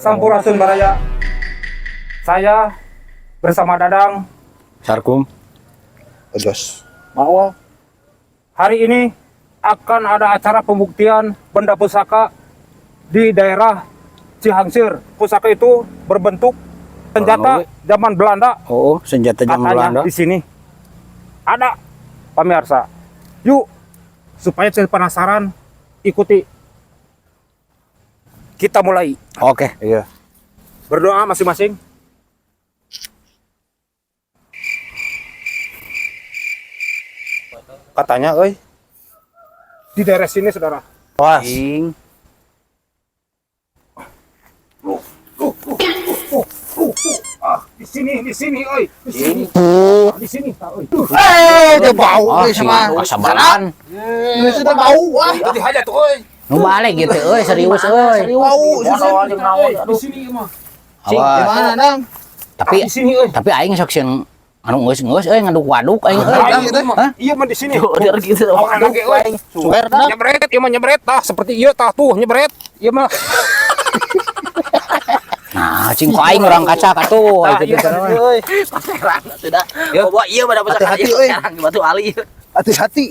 Sampurasun, Baraya. Saya bersama Dadang. Sarkum. Jos. Mau hari ini akan ada acara pembuktian benda pusaka di daerah Cihangsir. Pusaka itu berbentuk senjata zaman Belanda. Oh, senjata zaman Katanya Belanda. di sini ada, pemirsa. Yuk, supaya saya penasaran, ikuti. Kita mulai. Oke. Iya. Berdoa masing-masing. Katanya, euy. Di daerah sini, saudara. Was. Ing. Ah, di sini, oi. Di sini. Ah, di sini, ah, oi. Tuh, Eh, dia bau Ah, euy sama. kasabaran. Ini sudah bau ah. Itu aja tuh, oi. Nu balik gitu euy, serius euy. Bau susu. Oi, di sini mah. Di Awas. mana, Dang? Tapi Di sini, oi. tapi aing sok sieun anu geus-geus euy ngaduk-waduk aing euy. Dang, gitu. Hah? Iya mah di sini. Gitu. Oh, anak ge, oi. Suer dah. Nyebret, iya mah nyebret tah seperti iya tah tuh nyebret. Iya mah. Nah, cing ku aing urang kaca katuh Tah, gitu iya, teh. oi. Paseran sudah. Ya. Bawa iya pada pusaka Hati-hati, iya, euy. sekarang batu ali. Hati-hati.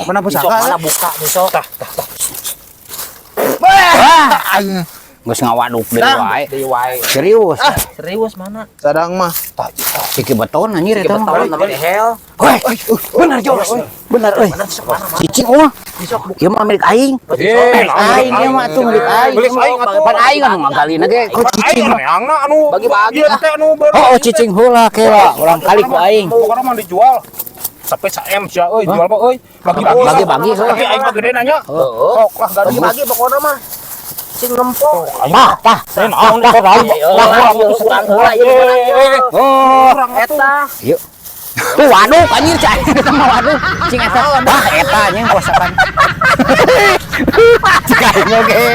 Mana Besok pusaka? mana buka besok. Tah, tah, tah. Wah, Aing. geus ngawaduk deui Dang. wae. Deui wae. Serius. Serius mana? Sadang mah. Ciki beton anjir eta mah. Beton namanya hel. Weh, bener Jos. Bener euy. Mana besok mana? Cicing mah. Besok buka. Ieu mah milik aing. Eh, Aing ieu mah tuh milik aing. Milik aing atuh. Pan aing anu ngagalina ge ku Aing cicing. anu yangna anu Bagi-bagi ieu teh anu baru. Oh, oh cicing heula kela, urang kali ku aing. Pokoknya mah dijual. Sampai sa M sia euy, jual mah euy. Bagi-bagi. Bagi-bagi, Tapi aing mah gede nanya. Heeh. Sok lah gadi. Bagi-bagi pokoknya mah. Sing nempo. Tah, tah. Eh, naon tah, naon. Lah, kurang heula ieu kurang ieu. Oh, Eta. yuk. Tuh waduk anjir cai eta mah waduk. Cing eta. Wah, eta anjing posakan. Cik aing oge.